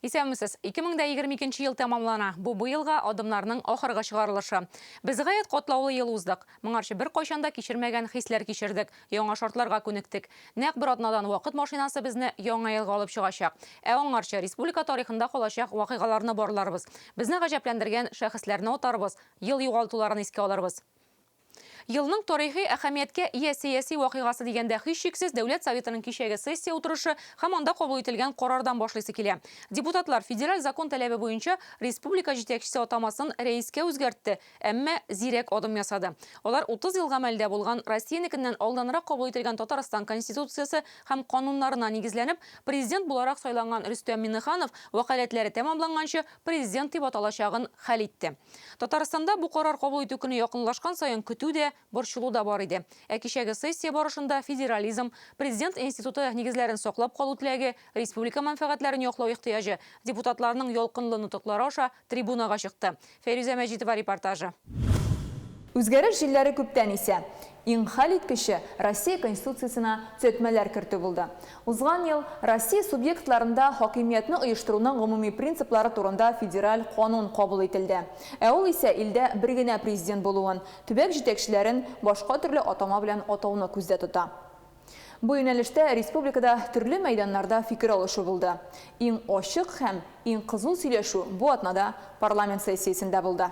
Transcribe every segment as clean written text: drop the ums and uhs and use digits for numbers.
Исәнмесез. 2022 ел тәмамлана. Бу быелга адымнарның ахыргы чыгарылышы. Без гаять катлаулы ел уздык. Моңарчы беркайчан да кичермәгән хисләр кичердек, яңа шартларга күнектек. Нәкъ бер атнадан вакыт машинасы безне Яңа елга алып чыгачак. Ә аңарчы республика тарихында калачак вакыйгаларны барларбыз. Безне гаҗәпләндергән шәхесләрне атарбыз, ел югалтуларын искә алырбыз. Елның тарихи әһәмияткә ия сәяси вакыйгасы дигәндә, һичшиксез, Дәүләт Советының кичәге сессия утырышы һәм анда кабул ителгән карардан башлыйсы килә. Депутатлар федераль закон таләбе буенча республика җитәкчесе атамасын рәискә үзгәртте, әмма зирәк адым ясады. Алар 30 ел гамәлдә булган Россиянекеннән алданрак кабул ителгән Татарстан Конституциясе һәм кануннарына нигезләнеп, Президент буларак сайланган Рөстәм Миңнеханов вәкаләтләре тәмамланганчы Президент дип аталачагын хәл итте. Татарстанда бу карар кабул итү көне якынлашкан саен көтү дә, борчылу да бар иде. Ә кичәге сессия барышында федерализм, президент институты нигезләрен саклап калу теләге, республика мәнфәгатьләрен яклау ихтыяҗы депутатларның ялкынлы нотыклары аша трибунага чыкты. Фәйрүзә Мәҗитова репортажы. Үзгәреш җилләре күптән исә. Иң хәлиткече, Россия Конституциясенә төзәтмәләр кертү булды. Узган ел Россия субъектларында хакимиятне оештыруның гомуми принциплары турында федераль канун кабул ителде. Ә ул исә илдә бер генә президент булуын, төбәк җитәкчеләрен башка төрле атама белән атауны күздә тота. Бу юнәлештә республикада төрле мәйданнарда фикер алышу булды. Иң ачык һәм иң кызу сөйләшү бу атнада парламент сессиясендә булды.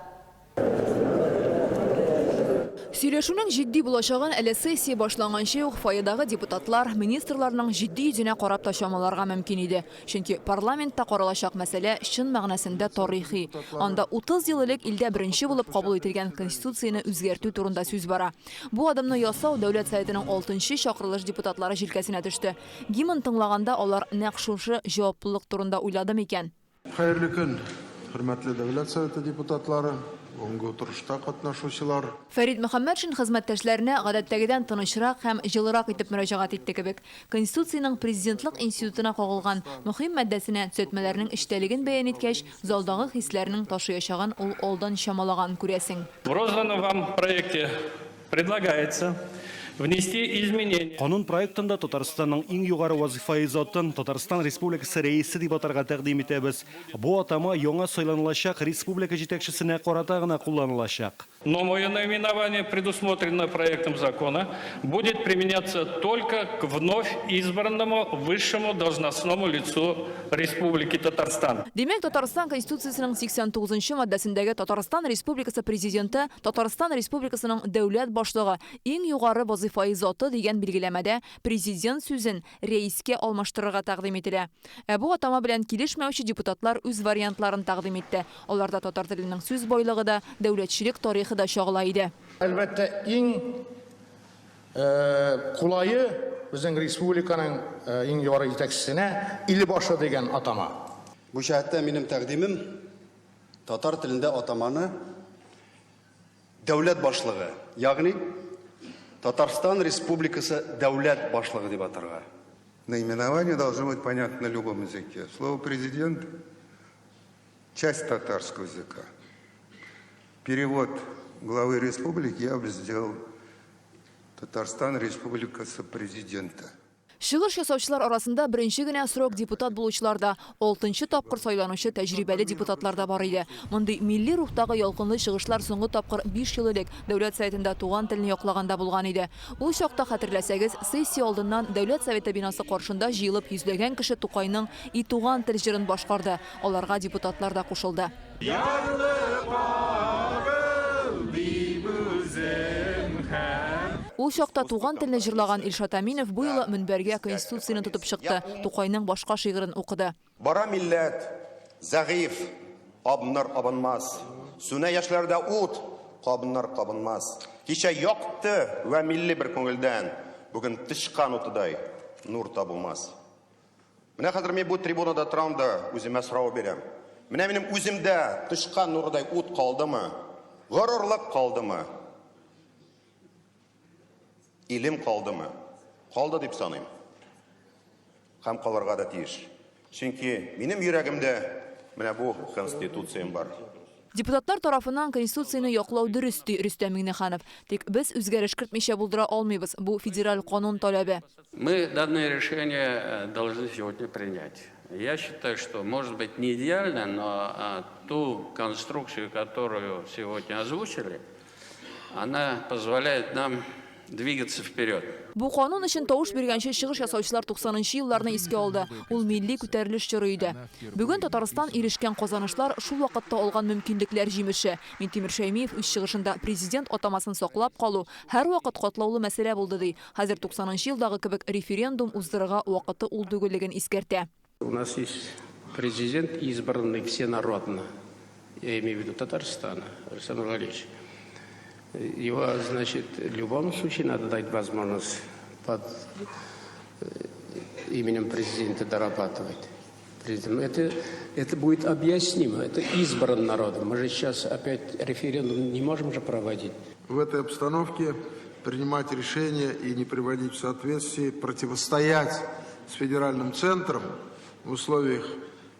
Сөйләшүнең җитди булачагын әле сессия башланганчы ук фойедагы депутатлар, министрларның җитди йөзенә карап та чамаларга мөмкин иде. Чөнки парламентта каралачак мәсьәлә чын мәгънәсендә тарихи. Анда 30 ел элек илдә беренче булып кабул ителгән Конституцияне үзгәртү турында сүз бара. Бу адымны ясау Дәүләт Советының алтынчы чакырылыш депутатлары җилкәсенә төште. Гимн тыңлаганда алар нәкъ шушы җаваплылык турында уйлады микән? Хәерле көн, хөрмәтле Дәүләт Советы депутатлары, бүгенге утырышта катнашучылар. Фәрит Мөхәммәтшин хезмәттәшләренә гадәттәгедән тынычрак һәм җылырак итеп мөрәҗәгать итте кебек. Конституциянең президентлык институтына кагылган мөһим маддәсенә төзәтмәләрнең эчтәлеген бәян иткәч, залдагы хисләрнең ташыячагын ул алдан чамалаган, күрәсең. В розданном вам проекте Предлагается внести изменения. Канун проектында Татарстанның иң югары вазыйфаи затын Татарстан Республикасы Рәисе дип атарга тәкъдим итәбез. Бу атама яңа сайланылачак республика җитәкчесенә карата гына кулланылачак. Новое наименование, предусмотренное проектом закона, будет применяться только к вновь избранному высшему должностному лицу Республики Татарстан. Димәк, Татарстан Конституциясенең 89 нчы маддәсендәге Татарстан Республикасы Президенты Татарстан Республикасының дәүләт башлыгы, иң югары вазыйфаи заты дигән билгеләмәдә Президент сүзен Рәискә алмаштырырга тәкъдим ителә. Ә бу атама белән килешмәүче депутатлар үз вариантларын тәкъдим итте. Аларда татар теленең сүз байлыгы да, дәүләтчелек тарихы да чагыла иде. Әлбәттә, иң кулае безнең республиканың иң югары җитәкчесенә Илбашы дигән атама. Бу җәһәттә минем тәкъдимем, татар телендә атаманы Дәүләт башлыгы, ягъни Татарстан Республикасы дәүләт башлыгы дип атарга. Наименование должно быть понятно на любом языке. Слово президент часть татарского языка. Перевод главы республики я бы сделал Татарстан Республикасы президента. Чыгыш ясаучылар арасында беренче генә срок депутат булучылар да, алтынчы тапкыр сайланучы тәҗрибәле депутатлар да бар иде. Мондый милли рухтагы ялкынлы чыгышлар соңгы тапкыр биш ел элек Дәүләт Советында туган телне яклаганда булган иде. Ул чакта, хәтерләсәгез, сессия алдыннан Дәүләт Советы бинасы каршында җыелып йөзләгән кеше Тукайның И туган тел җырын башкарды, аларга депутатлар да кушылды. Ул чакта Туган телне җырлаган Илшат Әминев бу юлы мөнбәргә Конституцияне тотып чыкты, Тукайның башка шигырен укыды. Бара милләт, зәгыйфь, абнар абынмас. Сүнә яшьләрдә ут, кабынар кабынмас. Кичә якты вә милли бер күңелдән, бүген тычкан утыдай нур табылмас. Менә хәзер мин бу трибунада торам да үземә сорау бирәм. Менә минем үземдә тычкан нурыдай ут калдымы? Горурлык калдымы? Илем калдымы? Калды дип саныйм. Һәм калырга да тиеш. Чөнки минем йөрәгемдә менә бу Конституциям бар. Депутатлар тарафыннан Конституцияне яклау дөрес, ди Рөстәм Миңнеханов. Тик без үзгәреш кертмичә булдыра алмыйбыз, бу федераль канун таләбе. Мы данное решение должны сегодня принять. Я считаю, что, может быть, не идеально, но ту конструкцию, которую сегодня озвучили, она позволяет нам двигаться вперед. Бу канун өчен тавыш биргәнче чыгыш ясаучылар 90 нчы елларны искә алды. Ул милли күтәрелеш чоры иде. Бүген Татарстан ирешкән казанышлар шул вакытта алган мөмкинлекләр җимеше. Минтимер Шәймиев үз чыгышында президент атамасын саклап калу һәрвакыт катлаулы мәсьәлә булды ди. Хәзер 90 нчы елдагы кебек референдум уздырырга вакыты ул түгеллеген искәртә. У нас есть президент, избранный всенародно, я имею в виду Татарстана, Рустам Нургалиевич. Его, значит, в любом случае надо дать возможность под э, именем президента дорабатывать. Это, это будет объяснимо, это избран народом. Мы же сейчас опять референдум не можем же проводить. В этой обстановке принимать решения и не приводить в соответствие, противостоять с федеральным центром в условиях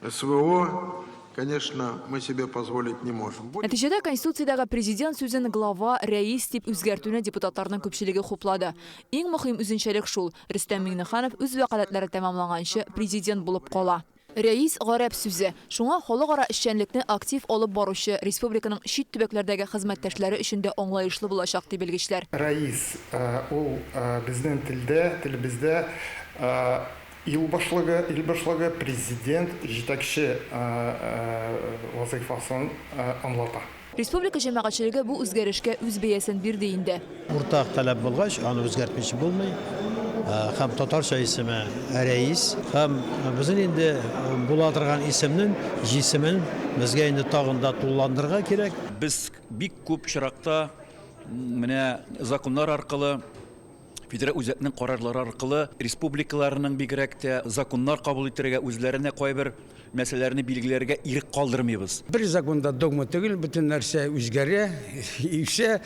СВО, конечно, мы себе позволить не можем. Нәтиҗәдә Конституциядәге президент сүзен глава, рәис дип үзгәртүне депутатларның күпчелеге хуплады. Иң мөһим үзенчәлек шул, Рөстәм Миңнеханов үз вәкаләтләре тәмамланганчы президент булып кала. Рәис, гарәп сүзе. Шуңа халыкара эшчәнлекне актив алып баручы республиканың чит төбәкләрдәге хезмәттәшләре өчен дә аңлаешлы булачак, ди белгечләр. Рәис, ул безнең телдә, телебездә ил башлыгы, ил башлыгы, президент, җитәкче вазыйфасын аңлата. Республика җәмәгатьчелеге бу үзгәрешкә үз бәясен бирде инде. Уртак таләп булгач, аны үзгәртмичә булмый. Һәм татарча исеме Рәис. Һәм безнең инде була торган исемнең җисемен безгә инде тагын да тулыландырырга кирәк. Без бик күп очракта менә законнар аркылы, федераль үзәкнең карарлары аркылы республикаларның бигрәк тә законнар кабул итәргә, үзләренә кайбер мәсьәләләрне билгеләргә ирек калдырмыйбыз. Бер закон да догма түгел, бөтен нәрсә үзгәрә, үсә,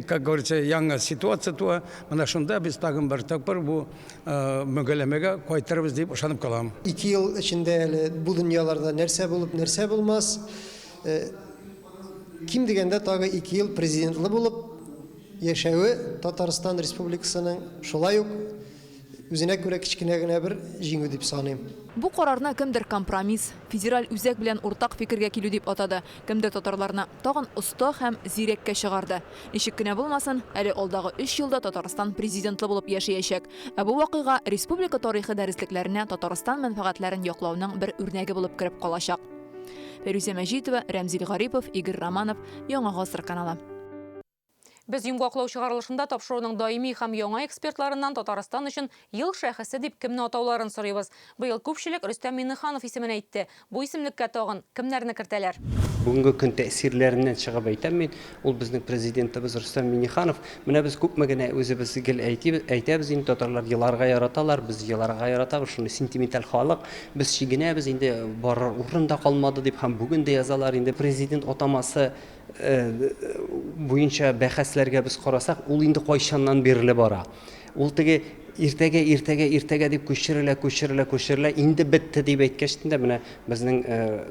как говорится, яңа ситуация туа. Менә шунда без тагын бер тапкыр бу мөгәләмәгә кайтырбыз дип ышанып калам. Ике ел эчендә әле бу дөньяларда нәрсә булып, нәрсә булмас. Ким дигәндә тагы ике ел президентлы булып яшәве Татарстан Республикасының шулай ук үзенә күрә кечкенә генә бер җиңү дип саныйм. Бу карарны кемдер компромисс, федераль үзәк белән уртак фикергә килү дип атады, кемдер татарларны тагын оста һәм зирәккә чыгарды. Ничек кенә булмасын, әле алдагы өч елда Татарстан президентлы булып яшәячәк. Ә бу вакыйга республика тарихы дәреслекләренә Татарстан мәнфәгатьләрен яклауның бер үрнәге булып кереп калачак. Фәйрүзә Мәҗитова, Рәмзил Гарипов, Игорь Романов, Яңа гасыр каналы. Без йомгаклау чыгарылышында тапшыруның даими һәм яңа экспертларыннан Татарстан өчен ел шәхесе дип кемне атауларын сорыйбыз. Быел күпчелек Рөстәм Миңнеханов исемен әйтте. Бу исемлеккә тагын кемнәрне кертәләр? Бүгенге көн тәэсирләреннән чыгып әйтәм мин, ул безнең президентыбыз Рөстәм Миңнеханов. Менә без күпме генә үзебез гел әйтибез, әйтәбез инде, татарлар еларга яраталар, без еларга яратабыз, шундый сентименталь халык. Без чигенәбез инде, барыр урын да калмады дип һәм бүген дә язалар инде. Президент атамасы буенча бәхәсләргә без карасак, ул инде кайчаннан бирле бара. Ул теге иртәгә, иртәгә, иртәгә дип күчерелә, күчерелә, күчерелә, инде бетте дип әйткәч тә менә безнең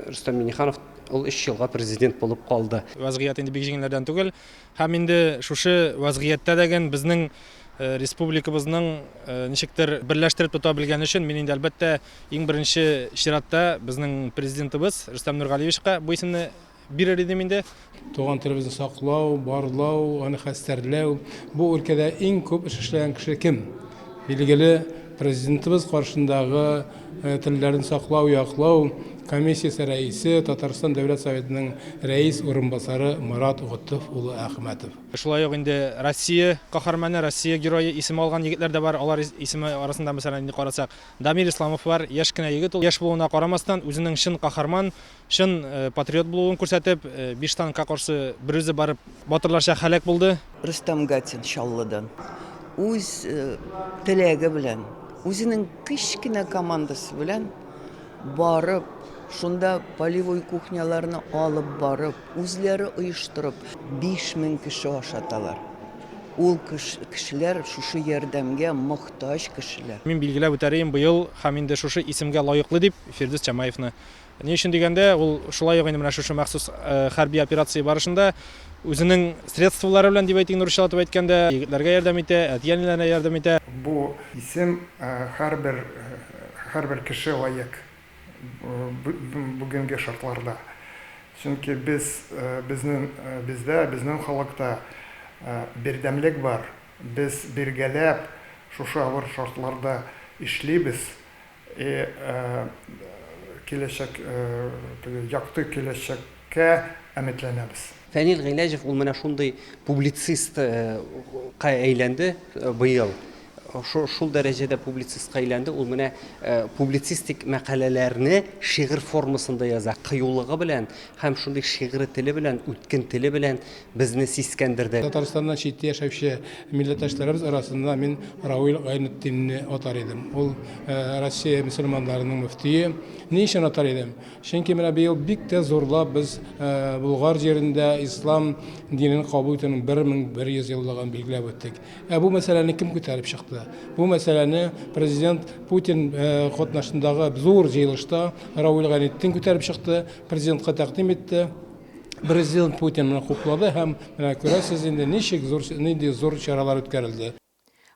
Рөстәм Миңнеханов ул өч елга президент булып калды. Вәзгыять инде бик җиңелләрдән түгел. Һәм инде шушы вәзгыятьтә дә ген безнең республикабызның ничектер берләштереп тота белгән өчен мин инде, әлбәттә, иң беренче чиратта безнең Президентыбыз Рөстәм Нургалиевичка бу исемне бирер идем инде. Туган телебезне саклау, барлау, аны хәстәрләү, бу өлкәдә иң күп эш эшләгән кеше кем? Билгеле, Президентыбыз каршындагы телләрне саклау, яклау комиссиясе рәисе, Татарстан Дәүләт Советының рәис урынбасары Марат Готыф улы Әхмәтов. Шулай ук инде Россия каһарманы, Россия герое исеме алган егетләр дә бар. Алар исеме арасында, мәсәлән, инде карасак, Дамир Исламов бар. Яшь кенә егет ул. Яшь булуына карамастан, үзенең чын каһарман, Чын патриот булуын күрсәтеп, биш танкка каршы берүзе барып, батырларча һәлак булды. Рөстәм Гатин Чаллыдан үз теләге белән, үзенең кечкенә командасы белән барып, шунда полевой кухняларны алып барып, үзләре оештырып, 5000 кеше ашаталар. Ул кешеләр шушы ярдәмгә мохтаҗ кешеләр. Мин билгеләп үтәр идем, быел һәм инде шушы исемгә лаеклы дип Фирдүс Тямаевны. Ни өчен дигәндә, ул шулай ук инде менә шушы махсус хәрби операция барышында үзенең средстволары белән дип әйтик, русчалатып әйткәндә, егетләргә ярдәм итә, әти-әниләренә ярдәм итә. Бу исем һәрбер һәрбер кеше лаек бүгенге шартларда. Чөнки без безнең бездә, безнең халыкта бердәмлек бар. Без бергәләп шушы авыр шартларда эшлибез. И киләчәк, теге якты киләчәккә өметләнәбез. Фәнил Гыйләҗев ул менә шундый публицистка әйләнде быел. Шул дәрәҗәдә публицистка әйләнде, ул менә публицистик мәкаләләрне шигырь формасында яза. Кыюлыгы белән һәм шундый шигъри теле белән, үткен теле белән безне сискәндерде. Татарстаннан читтә яшәүче милләттәшләребез арасында мин Равил Гайнетдинне атар идем. Ул Россия мөселманнарының мөфтие. Ни өчен атар идем? Чөнки менә быел бик тә зурлап без Болгар җирендә ислам динен кабул итүнең 1100 еллыгын билгеләп үттек. Ә бу мәсьәләне кем күтәреп чыкты? Бу мәсьәләне президент Путин катнашындагы зур җыелышта Равил Гайнетдин күтәреп чыкты, президентка тәкъдим итте. Президент Путин моны хуплады һәм менә күрәсез инде ничек зур, нинди зур чаралар үткәрелде.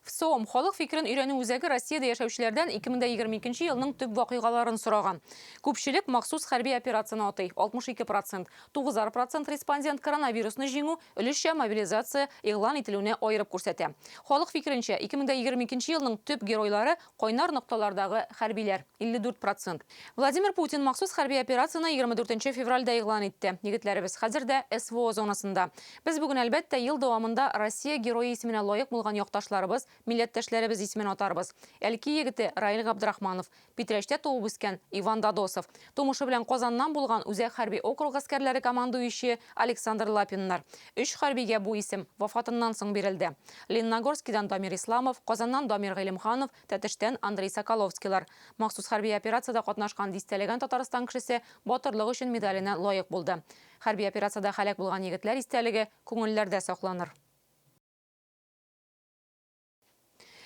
ВСОМ, халык фикерен өйрәнү үзәге Россиядә яшәүчеләрдән 2022 елның төп вакыйгаларын сораган. Күпчелек махсус хәрби операцияне атый, 62 процент. Тугызар процент респондент коронавирусны җиңү, өлешчә мобилизация игълан ителүне аерып күрсәтә. Халык фикеренчә, 2022 елның төп геройлары, кайнар нокталардагы хәрбиләр, 54 процент. Владимир Путин махсус хәрби операцияне 24 нче февральдә игълан итте. Егетләребез хәзер дә СВО зонасында. Без бүген, әлбәттә, ел дәвамында Россия Герое исеменә лаек булган якташларыбыз, милләттәшләребез исемен атарбыз. Әлки егете Раил Габдрахманов, Питрәчтә туып үскән Иван Додосов, тумышы белән Казаннан булган Үзәк хәрби округ гаскәрләре командующие Александр Лапиннар. Өч хәрбигә бу исем вафатыннан соң бирелде. Лениногорскидан Дамир Исламов, Казаннан Дамир Гыйлемханов, Тәтештән Андрей Соколовскийлар. Махсус хәрби операциядә катнашкан дистәләгән Татарстан кешесе Батырлык өчен медаленә лаек булды. Хәрби операциядә һәлак булган егетләр истәлеге күңелләрдә сакланыр.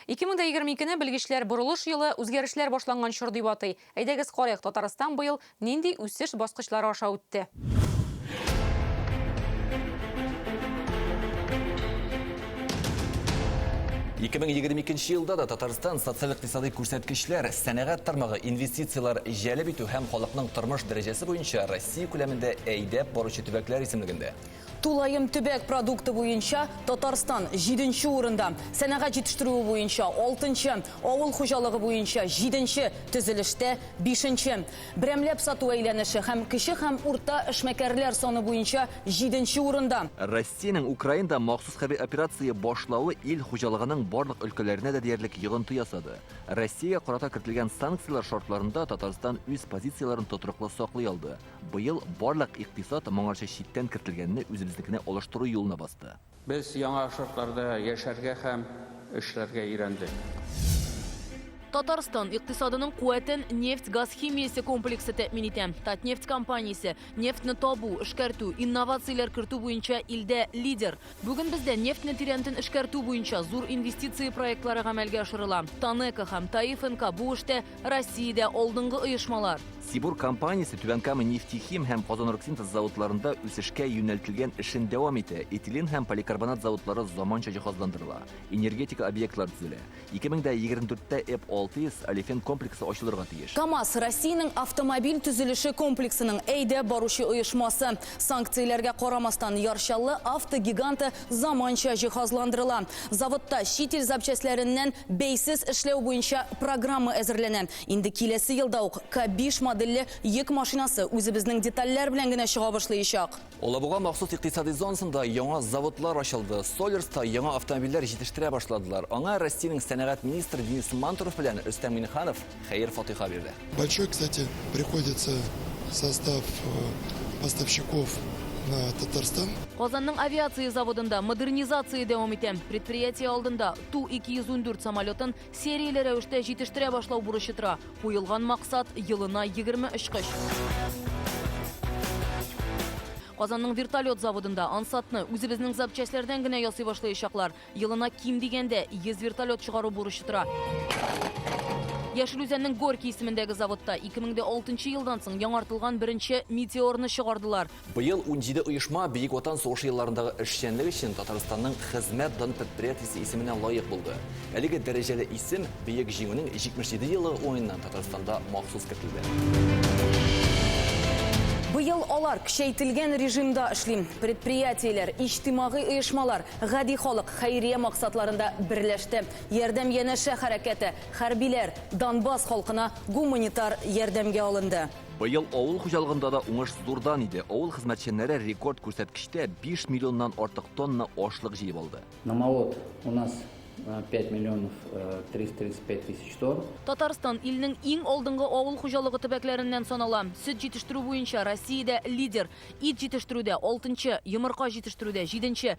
2022 не белгечләр борылыш елы, үзгәрешләр башланган чор дип атый. Әйдәгез карыйк, Татарстан быел нинди үсеш баскычлары аша үтте? 2022 елда да Татарстан социаль-икътисадый күрсәткечләр, сәнәгать тармагы, инвестицияләр җәлеп итү һәм халыкның тормыш дәрәҗәсе буенча Россия күләмендә әйдәп баручы төбәкләр исемлегендә. Тулаем төбәк продукты буенча Татарстан, җиденче урында, сәнәгать җитештерүе буенча, алтынчы, авыл хуҗалыгы буенча, җиденче, төзелештә, бишенче. Берәмләп сату әйләнеше һәм кече һәм урта эшмәкәрләр саны буенча җиденче урында. Россиянең Украинада махсус хәрби операция башлавы ил хуҗалыгының барлык өлкәләренә дә диярлек йогынты ясады. Россиягә карата кертелгән санкцияләр шартларында Татарстан үз позицияләрен тотрыклы саклый алды. Быел барлык икътисад моңарчы читтән кертелгәнне үзебезнекенә алыштыру юлына басты. Без яңа шартларда яшәргә һәм эшләргә өйрәндек. Татарстан икътисадының куәтен нефть-газ химиясе комплексы тәэмин итә. Татнефть компаниясе нефтьне табу, эшкәртү, инновацияләр кертү буенча илдә лидер. Бүген бездә нефтьне тирәнтен эшкәртү буенча зур инвестиция проектлары гамәлгә ашырыла. ТАНЕКО һәм ТАИФ-НК бу эштә Россиядә алдынгы оешмалар. Сибур компаниясе Түбән Кама Нефтехим һәм Казаноргсинтез заводларында үсешкә юнәлтелгән эшен дәвам итә, этилен һәм поликарбонат заводлары заманча җиһазландырыла, энергетика объектлары төзелә. 2024 тә ЭП 600 олефин комплексы ачылырга тиеш. КАМАЗ, Россиянең автомобиль төзелеше комплексының әйдәп баручы оешмасы. Санкцияләргә карамастан, Яр Чаллы автогиганты заманча җиһазландырыла. Заводта чит ил запчастьләреннән бәйсез эшләү буенча программа әзерләнә. Инде киләсе елда ук К-5 модельле йөк машинасы үзебезнең детальләр белән генә чыга башлыячак. Алабуга махсус икътисади зонасында яңа заводлар ачылды. Соллерста яңа автомобильләр җитештерә башладылар. Аңа Россиянең сәнәгать министры Денис Мантуров белән Рөстәм Миңнеханов хәер-фатыйха бирде. Большой, кстати, приходится состав поставщиков на Татарстан. Казанның авиация заводында модернизация дәвам итә. Предприятие алдында Ту-214 самолетын Серияле рәвештә җитештерә башлау бурычы тора. Куелган максат, елына 20 очкыч. Казанның вертолет заводында Ансатны үзебезнең запчастьләрдән генә ясый башлаячаклар. Елына ким дигәндә 100 вертолет чыгару бурычы тора. Яшел Үзәннең Горький исемендәге заводта 2006 елдан соң яңартылган беренче Метеорны чыгардылар. Быел 17 оешма Бөек Ватан сугышы елларындагы эшчәнлек өчен Татарстанның Хезмәт даны предприятиесе исеменә лаек булды. Әлеге дәрәҗәле исем Бөек Җиңүнең 77 еллыгы уңаеннан Татарстанда махсус кертелде. Быел алар көчәйтелгән режимда эшли. Предприятиеләр, иҗтимагый оешмалар, гади халык хәйрия максатларында берләште. Ярдәм янәшә хәрәкәте, хәрбиләр, Донбасс халкына гуманитар ярдәмгә алынды. Быел авыл хуҗалыгында да уңыш зурдан иде. Авыл хезмәтчәннәре рекорд күрсәткечтә 5 миллионнан артык тонна ашлык җыеп алды. На молот у нас 5 миллионов 335 тысяч тонн. Татарстан илнең иң алдынгы авыл хуҗалыгы төбәкләреннән санала. Сөт җитештерү буенча Россиядә лидер. Ит җитештерүдә, алтынчы, йомырка җитештерүдә, җиденче.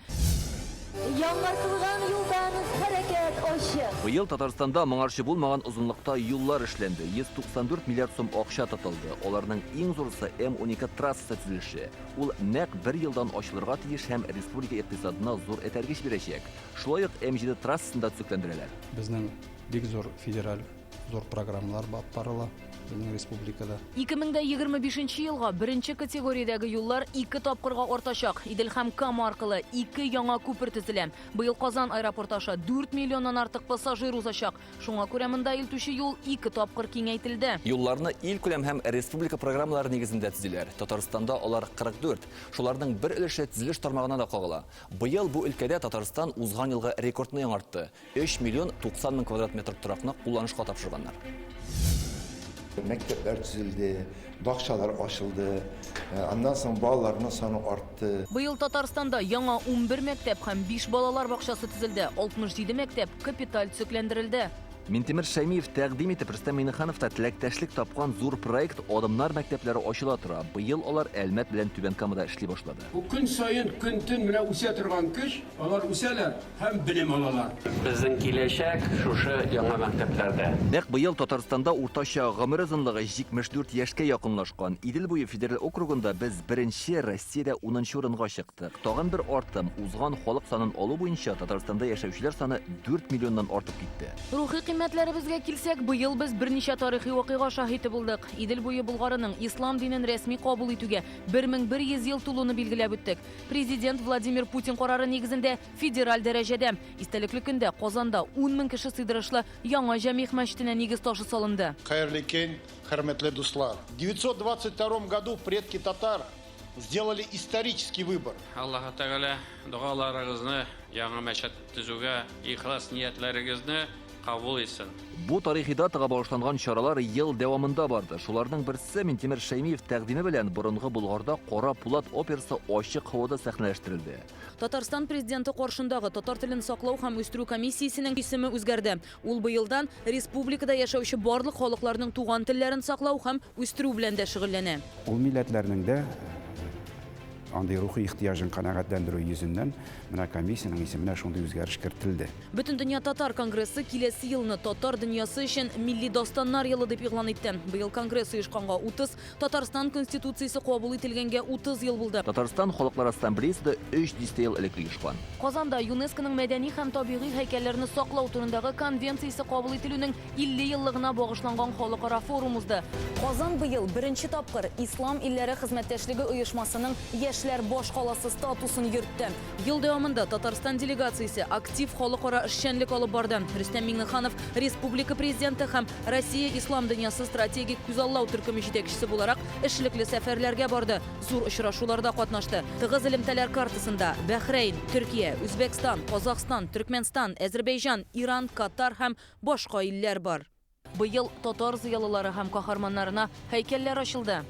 Яңартылган юлдан хәрәкәт ачык. Быел Татарстанда моңарчы булмаган озынлыкта юллар эшләнде, 194 миллиард сум акча тотылды. Аларның иң зурысы М-12 трассасы төзелеше. Ул нәкъ бер елдан ачылырга тиеш һәм республика икътисадына зур этәргеч бирәчәк. Шулай ук М-7 трассасын да төзекләндерәләр. Безнең бик зур федераль зур программалар барыла безнең республикада. 2025 нче елга беренче категориядәге юллар ике тапкырга артачак. Идел һәм Кама аркылы ике яңа күпер төзелә. Быел Казан аэропорты аша 4 миллионнан артык пассажир узачак. Шуңа күрә монда илтүче юл ике тапкыр киңәйтелде. Юлларны илкүләм һәм республика программалары нигезендә төзиләр. Татарстанда алар 44. Шуларның бер өлеше төзелеш тармагына да кагыла. Быел бу өлкәдә Татарстан узган елгы рекордны яңартты. 3 миллион 90 мең квадрат метр торакны кулланышка тапшырганнар. Мәктәпләр төзелде, бакчалар ачылды, аннан соң балаларның саны артты. Быел Татарстанда яңа 11 мәктәп һәм 5 балалар бакчасы төзелде, 67 мәктәп капиталь төзекләндерелде. Минтимер Шәймиев тәкъдим итеп, Рөстәм Миңнеханов та теләктәшлек тапкан зур проект Адымнар мәктәпләре ачыла тора. Быел алар Әлмәт белән Түбән Камада эшли башлады. Бу көн саен, көн-төн менә үсә торган көч, алар үсәләр. Һәм белем алалар. Безнең киләчәк шушы яңа мәктәпләрдә. Нәкъ быел Татарстанда уртача гомер озынлыгы 74 яшькә якынлашкан. Идел буе федераль округында без беренче, Россиядә унынчы урынга чыктык. Тагын бер артым, узган халык санын алу буенча Татарстанда яшәүчеләр саны 4 миллионнан артып китте. Рухи кыйммәтләребезгә килсәк, быел без берничә тарихи вакыйга шаһиты булдык. Идел буе Болгарының ислам динен рәсми кабул итүгә 1100 ел тулуны билгеләп үттек. Президент Владимир Путин карары нигезендә федераль дәрәҗәдә. Истәлекле көндә Казанда 10 мең кеше сыйдырышлы яңа Җәмигъ мәчетенә нигез ташы салынды. Хәерле көн, хөрмәтле дуслар! В 922 году предки татар сделали исторический выбор. Аллаһы Тәгалә догаларыгызны, яңа мәчет төзүгә ихлас ниятләрегезне кабул итсен. Бу тарихи датага багышланган чаралар ел дәвамында барды. Шуларның берсе Минтимер Шәймиев тәкъдиме белән борынгы Болгарда Кара пулат операсы ачык һавада сәхнәләштерелде. Татарстан Президенты каршындагы татар телен саклау һәм үстерү комиссиясенең исеме үзгәрде. Ул быелдан республикада яшәүче барлык халыкларның туган телләрен саклау һәм үстерү белән дә шөгыльләнә. Ул милләтләрнең дә андый рухи ихтыяҗын канәгатьләндерү йөзеннән менә комиссиянең исеменә шундый үзгәреш кертелде. Бөтендөнья татар конгрессы киләсе елны татар дөньясы өчен милли дастаннар елы дип игълан итте. Быел конгресс оешканга 30, Татарстан Конституциясе кабул ителгәнгә 30 ел булды. Татарстан Халыклар Ассамблеясы да өч дистә ел элек оешкан. Казанда ЮНЕСКОның мәдәни һәм табигый һәйкәлләрне саклау турындагы конвенциясе кабул ителүнең 50 еллыгына багышланган халыкара форум узды. Казан быел беренче тапкыр Ислам илләре хезмәттәшлеге оешмасының яшьләр башкаласы статусын йөртте. Ел дәвамында Татарстан делегациясе актив халыкара эшчәнлек алып барды. Рөстәм Миңнеханов республика Президенты һәм Россия Ислам дөньясы стратегик күзаллау төркеме җитәкчесе буларак эшлекле сәфәрләргә барды, зур очрашуларда катнашты. Тыгыз элемтәләр картасында Бәхрәйн, Төркия, Үзбәкстан, Казахстан, Төркмәнстан, Әзербәйҗан, Иран, Катар һәм башка илләр бар. Быел татар зыялылары һәм каһарманнарына һәйкәлләр ачылды.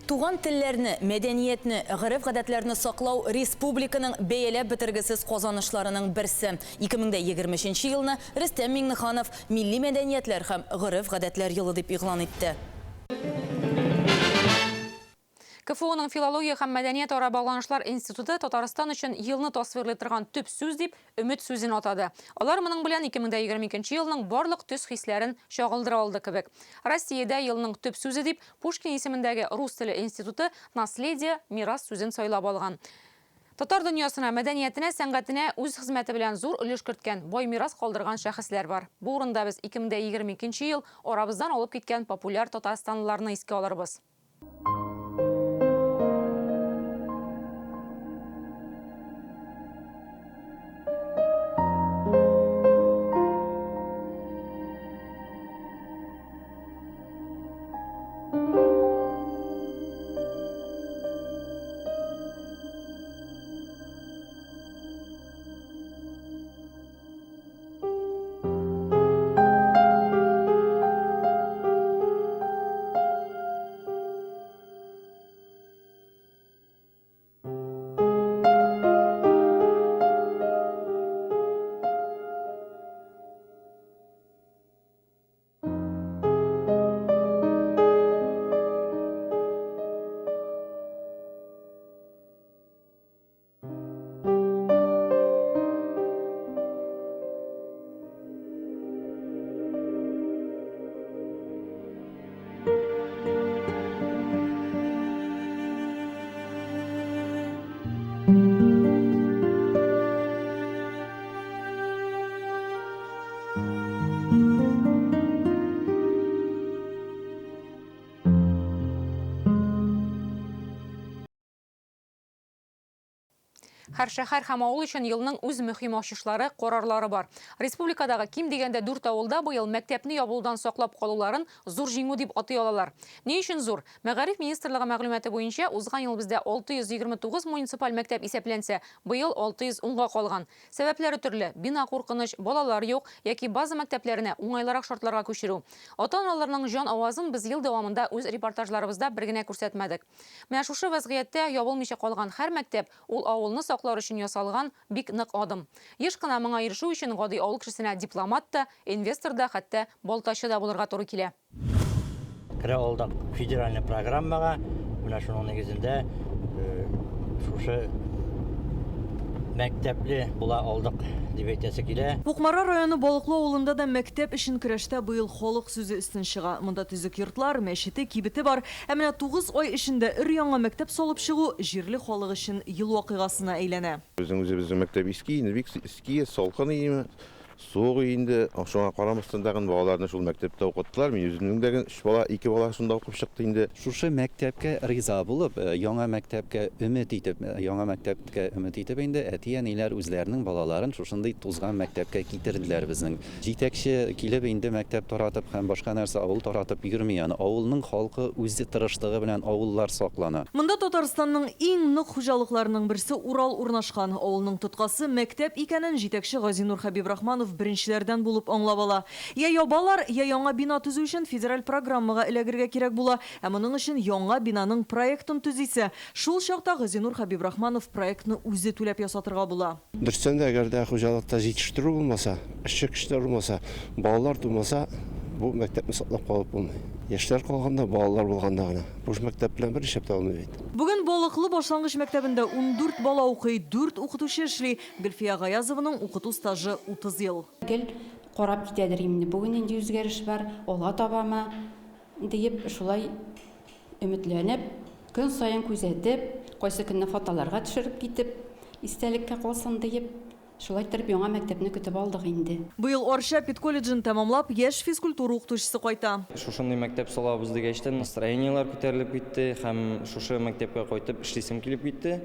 Туган телләрне, мәдәниятне, гореф-гадәтләрне саклау республиканың бәяләп бетергесез казанышларының берсе. 2023 нче елны Рөстәм Миңнеханов Милли мәдәниятләр һәм гореф-гадәтләр елы дип игълан итте. КФУның Филология һәм мәдәниятара багланышлар институты Татарстан өчен елны тасвирлый торган төп сүз дип өмет сүзен атады. Алар моның белән 2022 елның барлык төс-хисләрен чагылдыра алды кебек. Россиядә елның төп сүзе дип Пушкин исемендәге рус теле институты Наследие, мирас сүзен сайлап алган. Татар дөньясына, мәдәниятенә, сәнгатенә үз хезмәте белән зур өлеш керткән, бай мирас калдырган шәхесләр бар. Бу урында без 2022 ел арабыздан алып киткән популяр татарстанлыларны искә алырбыз. Һәр шәһәр һәм авыл өчен елның үз мөһим ачышлары, карарлары бар. Республикадагы ким дигәндә дүрт авылда быел мәктәпне ябылудан саклап калуларын зур җиңү дип атый алалар. Ни өчен зур? Мәгариф министрлыгы мәгълүматы буенча, узган ел бездә 629 муниципаль мәктәп исәпләнсә, быел 610 га калган. Сәбәпләре төрле, бина куркыныч, балалар юк яки база мәктәпләренә уңайлырак шартларга күчерү. Ата-аналарның җан авазын без ел дәвамында үз репортажларыбызда бер генә күрсәтмәдек. Менә шушы вәзгыятьтә ябылмыйча калган һәр мәктәп, ул авылны саклар өчен ясалган бик нык адым. Еш кына моңа ирешү өчен гади авыл кешесенә дипломат та, инвестор да, хәтта балтачы да булырга туры килә. Керә алдык федеральный программага, менә шуның нигезендә шушы мәктәпле була алдык дип әйтәсе килә. Кукмара районы Балыклы авылында да мәктәп өчен көрәштә быел халык сүзе өстен чыга. Монда төзек йортлар, мәчете, кибете бар. Ә менә тугыз ай эчендә өр-яңа мәктәп салып чыгу җирле халык өчен ел вакыйгасына әйләнә. Безнең үзебезнең мәктәп иске инде, бик иске, салкын иеме, суык инде. Шуңа карамастан тагын балаларны шул мәктәптә укыттылар. Мин үземнең дә өч бала, ике бала шунда укып чыкты инде. Шушы мәктәпкә риза булып, яңа мәктәпкә өмет итеп, яңа мәктәпкә өмет итеп инде әти-әниләр үзләренең балаларын шушындый тузган мәктәпкә китерделәр безнең. Җитәкче килеп инде мәктәп таратып һәм башка нәрсә авыл таратып йөрми аны. Авылның халкы үзе тырышлыгы белән авыллар саклана. Монда Татарстанның иң нык хуҗалыкларының берсе Урал урнашкан. Авылның тоткасы мәктәп икәнен җитәкче Газинур Хәбибрахманов беренчеләрдән булып аңлап ала. Йә ябалар, йә яңа бина төзү өчен федераль программага эләгергә кирәк була. Ә моның өчен яңа бинаның проектын төзисе. Шул чакта Газинур Хәбибрахманов проектны үзе түләп ясатырга була. Дөрестән дә, әгәр дә хуҗалыкта җитештерү булмаса, эшче көчләр булмаса, балалар тумаса, бу мәктәпне саклап калып булмый. Яшьләр калганда, балалар булганда гына. Буш мәктәп белән бернишләп тә булмый бит. Бүген Балыклы башлангыч мәктәбендә 14 бала укый, дүрт укытучы эшли. Гөлфия Гаязованың укыту стажы 30 ел. Гел карап китәдер инде, бүген нинди үзгәреш бар, алга табамы, диеп, шулай өметләнеп, көн саен күзәтеп, кайсы көнне фотоларга төшереп китеп, истәлеккә калсын диеп, шулай иттереп яңа мәктәпне көтеп алдык инде. Быел Арча педколледжын тәмамлап, яшь физкультура укытучысы кайта. Шушындый мәктәп салабыз дигәчтен, настроениеләр күтәрелеп китте һәм шушы мәктәпкә кайтып эшлисем килеп китте.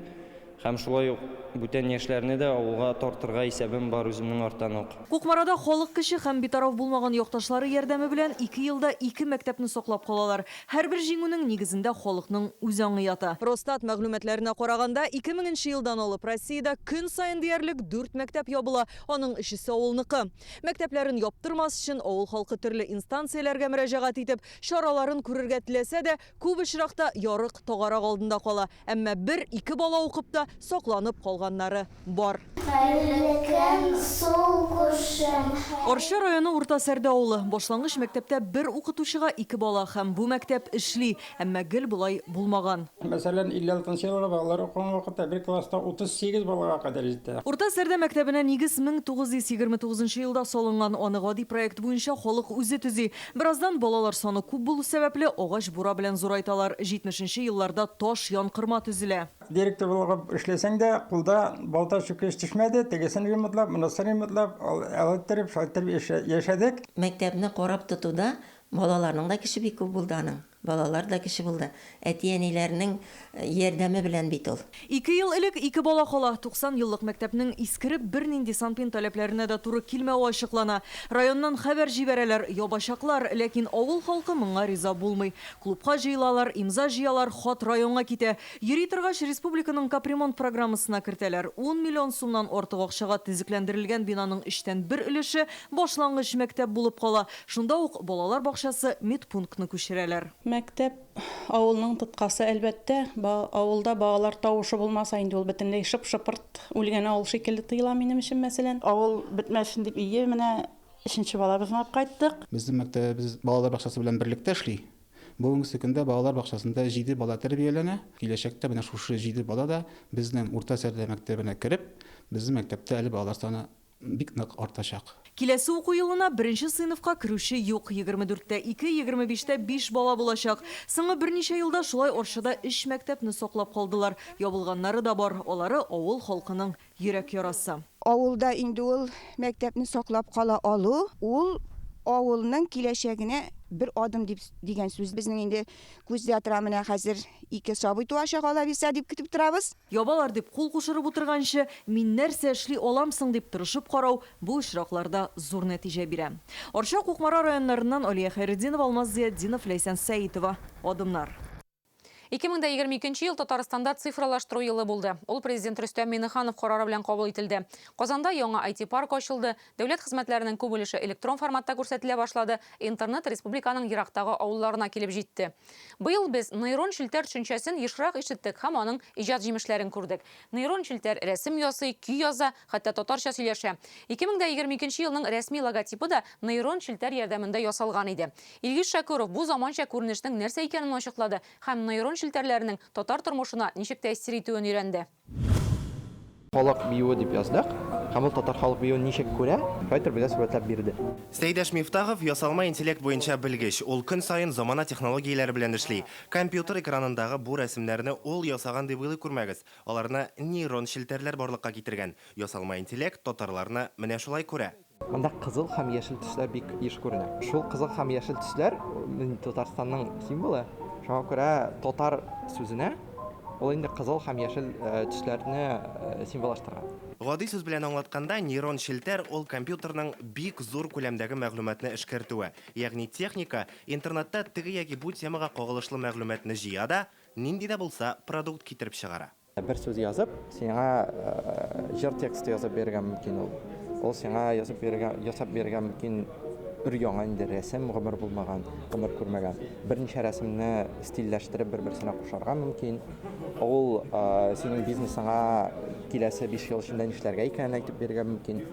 Һәм шулай ук. бүтән яшьләрне дә авылга тартырга исәбем бар үземнең арттан ук. Кукмарада халык көче һәм битараф булмаган якташлары ярдәме белән ике елда ике мәктәпне саклап калалар. Һәрбер җиңүнең нигезендә халыкның үзаңы ята. Росстат мәгълүматларына караганда, 2000 нче елдан алып Россиядә көн саен диярлек дүрт мәктәп ябыла, аның өчесе авылныкы. Мәктәпләрен яптырмас өчен авыл халкы төрле инстанцияләргә мөрәҗәгать итеп, чараларын күрергә теләсә дә, күп очракта ярык тагарак алдында кала. Әмма бер, ике бала укып та, сакланып калганнары бар. Хәерле көн, сул күршем! Арча районы Урта Сәрдә авылы. Башлангыч мәктәптә бер укытучыга ике бала һәм бу мәктәп эшли. Әмма гел болай булмаган. Мәсәлән, 56 нчы елда балалар укыган вакытта бер класста 38 балага кадәр җитә. Урта Сәрдә мәктәбенә нигез 1929 нчы елда салынган. Аны гади проект буенча халык үзе төзи. Бераздан балалар саны күп булу сәбәпле, агач бура белән зурайталар. 70 нче елларда таш янкорма төзелә. Директор булып эшләсәң дә, кулда балта чүкеч төшмәде, тегесен ремонтлап, монысын ремонтлап, алай иттереп, шулай иттереп яшәдек. Мәктәпне карап тотуда балаларның да көче бик күп булды аның. Балалар да кеше булды. Әти-әниләренең ярдәме белән бит ул. Ике ел элек ике бала кала. 90 еллык мәктәпнең искереп, бернинди СанПин таләпләренә дә туры килмәве ачыклана. Районнан хәбәр җибәрәләр, ябачаклар, ләкин авыл халкы моңа риза булмый. Клубка җыелалар, имза җыялар, хат районга китә. Йөри торгач, республиканың капремонт программасына кертәләр. Ун миллион сумнан артык акчага төзекләндерелгән бинаның өчтән бер өлеше башлангыч мәктәп булып кала. Шунда ук балалар бакчасы, медпунктны күчерәләр. Мәктәп, авылның тоткасы, әлбәттә. Авылда балалар тавышы булмаса, инде ул бөтенләй шып-шыпырт үлгән авыл шикелле тоела минем өчен, мәсәлән. Авыл бетмәсен дип, ие, менә өченче балабызны алып кайттык. Безнең мәктәбебез балалар бакчасы белән берлектә эшли. Бүгенгесе көндә балалар бакчасында җиде бала тәрбияләнә. Киләчәктә менә шушы җиде бала да безнең Урта Сәрдә мәктәбенә кереп, безнең мәктәптә әле балалар саны бик нык артачак. Киләсе уку елына беренче сыйныфка керүче юк. 24 тә ике, 25 тә биш бала булачак. Соңгы берничә елда шулай Арчада өч мәктәпне саклап калдылар. Ябылганнары да бар, алары авыл халкының йөрәк ярасы. Авылда инде ул мәктәпне саклап кала алу, ул авылның киләчәгенә бер адым дип дигән сүз. Безнең инде күздә тора менә хәзер ике сабый туачак алабирса дип көтеп торабыз. Ябалар дип кул кушырып утырганчы, мин нәрсә эшли алам соң дип тырышып карау бу очракларда зур нәтиҗә бирә. Арча, Кукмара районнарыннан Алия Хәйретдинова, Алмаз Зыятдинов, Ләйсән Сәитова. Адымнар. 2022 ел Татарстанда цифралаштыру елы булды. Ул Президент Рөстәм Миңнеханов карары белән кабул ителде. Казанда яңа IT-парк ачылды, дәүләт хезмәтләренең күп өлеше электрон форматта күрсәтелә башлады, интернет республиканың ерактагы авылларына килеп җитте. Быел без нейрон челтәр төшенчәсен ешрак ишеттек һәм аның иҗат җимешләрен күрдек. Нейрон челтәр рәсем ясый, көй яза, хәтта татарча сөйләшә. 2022 елның рәсми логотипы да нейрон челтәр ярдәмендә ясалган иде. Илгиз Шәкүров бу заманча күренешнең нәрсә икәнен ачыклады һәм нейрон челтәрләренең татар тормышына ничек тәэсир итүен өйрәнде. Халык биюе дип яздык, һәм ул татар халык биюен ничек күрә, шулай итеп безгә сурәтләп бирде. Сәйдәш Мифтахов, ясалма интеллект буенча белгеч. Ул көн саен замана технологияләре белән эшли. Компьютер экранындагы бу рәсемнәрне ул ясаган дип уйлый күрмәгез. Аларны нейрон челтәрләр барлыкка китергән. Ясалма интеллект татарларны менә шулай күрә. Монда кызыл һәм яшел төсләр бик еш күренә. Шул кызыл һәм яшел төсләр Татарстанның символы. Шуңа күрә татар сүзенә ул инде кызыл һәм яшел төсләрне символлаштырган. Гади сүз белән аңлатканда, нейрон челтәр ул компьютерның бик зур күләмдәге мәгълүматны эшкәртүе. Ягъни техника интернетта теге яки бу темага кагылышлы мәгълүматны җыя да, нинди дә булса продукт китереп чыгара. Бер сүз язып, сиңа җыр тексты язып бирергә мөмкин ул. Ул сиңа язып бирергә, ясап бирергә мөмкин өр-яңа инде рәсем, гомер булмаган, гомер күрмәгән. Берничә рәсемне стильләштереп бер-берсенә кушарга мөмкин. Ул синең бизнесыңа киләсе 5 ел эчендә нишләргә икәнен әйтеп бирергә мөмкин.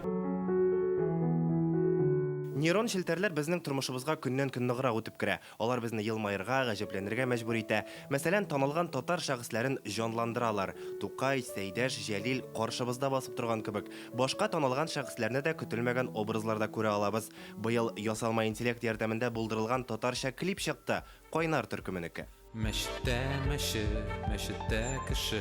Нейрон челтәрләр безнең тормышыбызга көннән-көн ныграк үтеп керә. Алар безне елмаерга, гаҗәпләнергә мәҗбүр итә. Мәсәлән, танылган татар шәхесләрен җанландыралар. Тукай, Сәйдәш, Җәлил каршыбызда басып торган кебек. Башка танылган шәхесләрне дә көтелмәгән образларда күрә алабыз. Быел ясалма интеллект ярдәмендә булдырылган татарча клип чыкты, Кайнар төркеменеке. Мәчеттә мәче, мәчеттә кеше.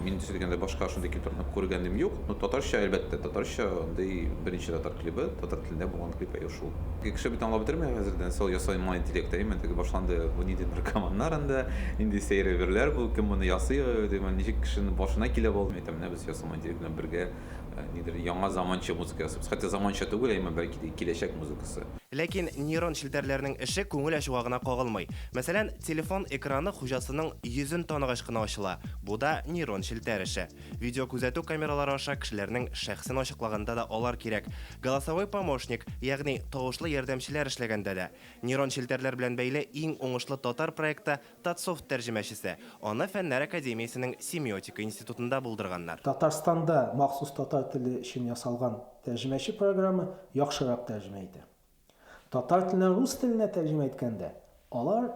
Мин дөрес әйткәндә башка шундый клипларны күргәнем юк. Ну, татарча, әлбәттә, татарча андый беренче татар клибы, татар телендә булган клип әйе шул. Кеше бит аңлап бетерми хәзердән, сол ясалма интеллект, әйеме, теге башланды, бу нинди наркоманнар анда, нинди сәер әйберләр бу, кем моны ясый, димән, ничек кешенең башына килә бу, әйтәм, менә без ясалма интеллект белән бергә нидер яңа заманча музыка ясыйбыз. Хотя заманча түгел, әмма бәлки дә киләчәк музыкасы. Ләкин нейрон челтәрләрнең эше күңел ачуга гына кагылмый. Мәсәлән, телефон экраны хуҗасының йөзен таныгач кына ачыла. Бу да нейрон челтәр эше. Видеокүзәтү камералары аша кешеләрнең шәхесен ачыклаганда да алар кирәк. Голосовой помощник, ягъни тавышлы ярдәмчеләр эшләгәндә дә. Нейрон челтәрләр белән бәйле иң уңышлы татар проекты, Татсофт тәрҗемәчесе. Аны Фәннәр академиясенең Семиотика институтында булдырганнар. Татарстанда махсус татар теле өчен ясалган тәрҗемәче программа яхшырак тәрҗемә итә. Татар теленнән рус теленә тәрҗемә иткәндә, алар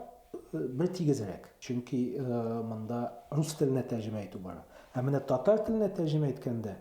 бер тигезрәк, чөнки монда рус теленә тәрҗемә итү бара. Ә менә татар теленә тәрҗемә иткәндә,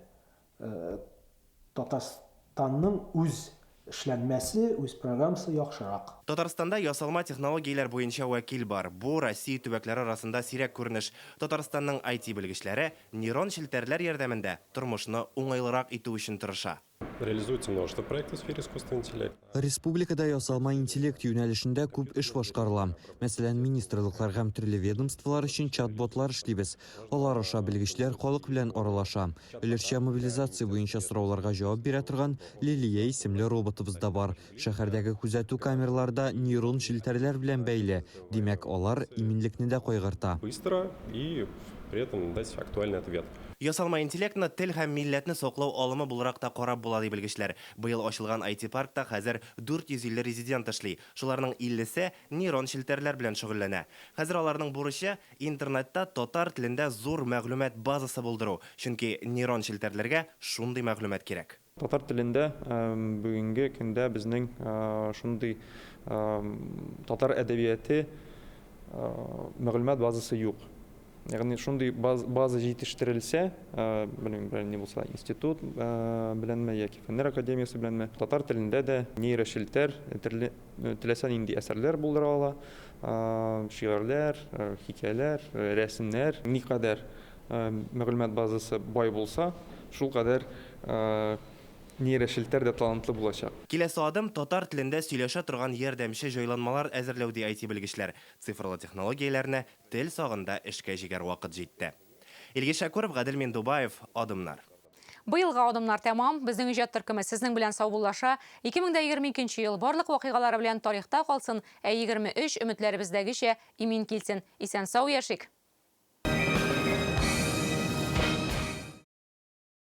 Татарстанның үз эшләнмәсе, үз программасы яхшырак. Татарстанда ясалма технологияләр буенча вәкил бар. Бу, Россия төбәкләре арасында сирәк күренеш. Татарстанның IT-белгечләре нейрон челтәрләр ярдәмендә тормышны уңайлырак итү өчен тырыша. Реализуется множество проектов в сфере искусственного интеллекта. Республикада ясалма интеллект юнәлешендә күп эш башкарыла. Мәсәлән, министрлыклар һәм төрле ведомстволар өчен чат-ботлар эшлибез. Алар аша белгечләр халык белән аралаша. Өлешчә мобилизация буенча сорауларга җавап бирә торган Лилия исемле роботыбыз да бар. Шәһәрдәге күзәтү камералары да нейрон челтәрләр белән бәйле. Димәк, алар иминлекне дә кайгырта. Быстро и при этом дать актуальный ответ. Ясалма интеллектны тел һәм милләтне саклау алымы буларак та карап була, ди белгечләр. Быел ачылган IT-паркта хәзер 450 резидент эшли. Шуларның иллесе нейрон челтәрләр белән шөгыльләнә. Хәзер аларның бурычы, Интернетта татар телендә зур мәгълүмат базасы булдыру, чөнки нейрон челтәрләргә шундый мәгълүмат кирәк. Татар телендә бүгенге көндә безнең шундый татар әдәбияте мәгълүмат базасы юк. Ягъни шундый база җитештерелсә, белмим, берәр ни булса, институт беләнме яки Фәннәр академиясе беләнме, татар телендә дә нейрочелтәр төрле Теләсә нинди әсәрләр булдыра ала, шигырьләр, хикәяләр, рәсемнәр. Никадәр мәгълүмат базасы бай булса, шулкадәр нейрочелтәр дә талантлы булачак. Киләсе адым, татар телендә сөйләшә торган ярдәмче җайланмалар әзерләү, ди IT-белгечләр. Цифрлы технологияләрне тел сагында эшкә җигәр вакыт җитте. Илгиз Шәкүров, Гадел Миндубаев, Адымнар. Быелгы адымнар тәмам. Безнең иҗат төркеме сезнең белән саубуллаша. 2022 ел барлык вакыйгалары белән тарихта калсын, ә 23 өметләребездәгечә имин килсен. Исән-сау яшик!